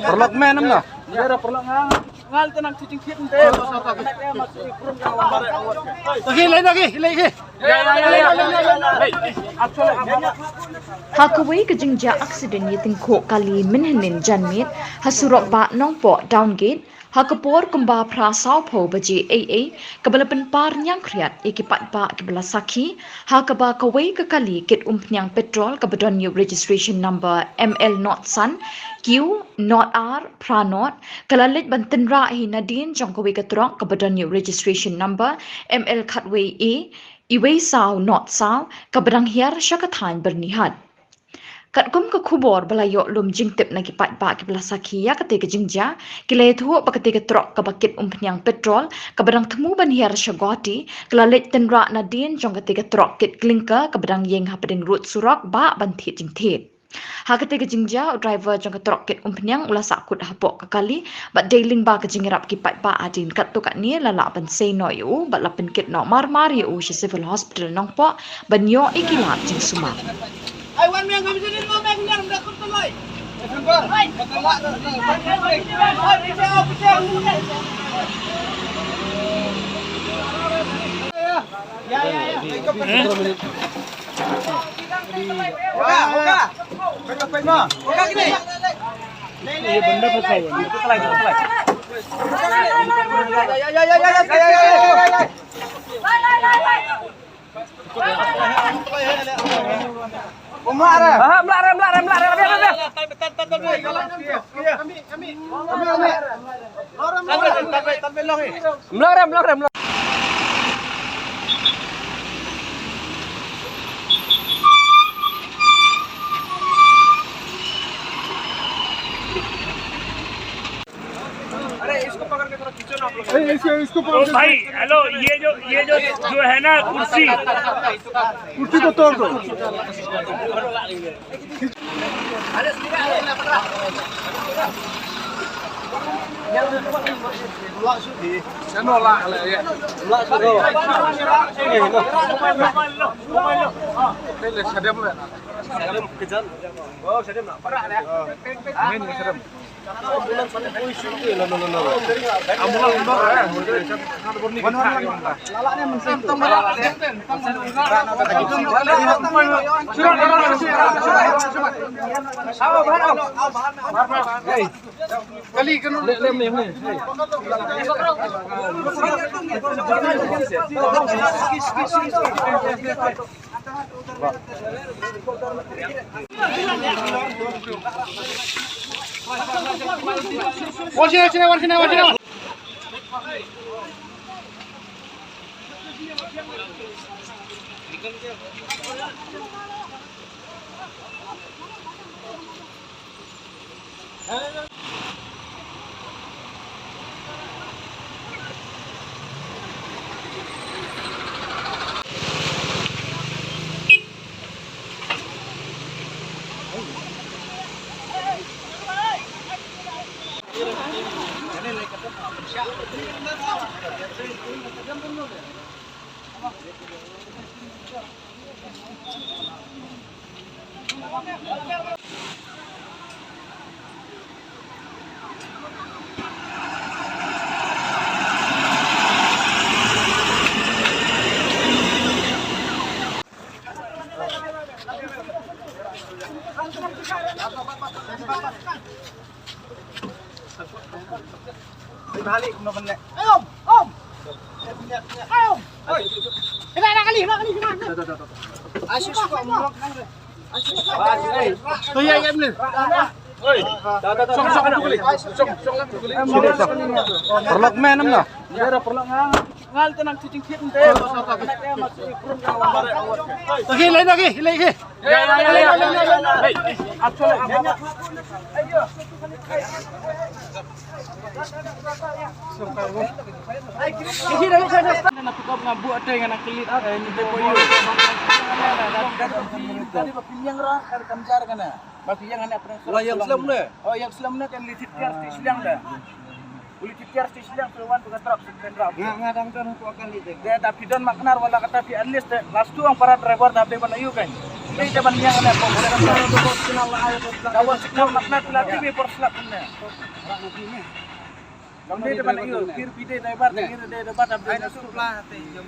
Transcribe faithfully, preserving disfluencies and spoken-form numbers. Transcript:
Paralok men em na. Ngal tenang cicing kit nte. Lagi, lagi, lagi, lagi. Ha kawei ka jingjia aksiden ïa tyngkhuh kali mynhynnin janmiet ha surok bah Nongpoh Downgate, ha ka por kumba phra sawphew baje eiei, kaba la pynpar ñiangkhriat ïa ki paidbah kiba la sakhi, ha kaba kawei ka kali kit umphniang petrol kaba don ïa u registration number M L not san Q not ar phra not, ka la leit ban tynrah hi nadien jong kawei ka trok kaba don ïa u registration number M L khatwei A, iwei saw not saw, kaba dang hiar sha ka thaiñ Byrnihat. Katkum ka khubor ba la ïoh lum jingtip na ki paidbah kiba la sakhi ïa katei ka jingjia, ki la ïathuh ba katei ka trok kaba kit umphniang petrol, kaba dang thmu ban hiar sha Guwahati, ka la leit tynrah nadien jong katei ka trok kit klinker, kaba dang ïeng hapdeng rud surok, bah ban thied jingthied. Ha katei ka jingjia, u driver jong ka trok kit umphniang u la sahkut hapoh ka kali, bad dei lyngba ka jingïarap ki paidbah hadien katto katne la lah ban sei noh ïa u, bad la pynkit noh marmar ïa u sha Civil Hospital Nongpoh, ban ïoh ïa ki lad jingsumar. अरे, इसको पकड़ के थोड़ा खींचो ना आप लोग। ए, इसको, इसको पकड़ ओ के भाई, हेलो, ये जो, ये जो, जो है ना कुर्सी, कुर्सी को तोड़ दो। Paralok men em na. Ngal tenang cucing kit nte. Lagi, lagi, lagi, lagi. Na tukop nga bu ate nga na kelit. Dari ba piliang ra kar kamjar kana. Ba piliang ane apa? Lah yang selam ne. Oh, yang selam ne kan litit kar ti siliang dah. Uli ki tiar sti sliang tu wan tu ka trap sik pen rap. Nga, nga dang don ko kan ni de. De da phi don maknar wala kata phi at least de last tu ang para driver da be ban ayu kan. Ni de ban yang ne ko. Da wan sik na maknar tu la ti be por slap ne. Kam ni de ban ayu pir phi de driver de pir de de ba da be. Ai na tu pla te jom.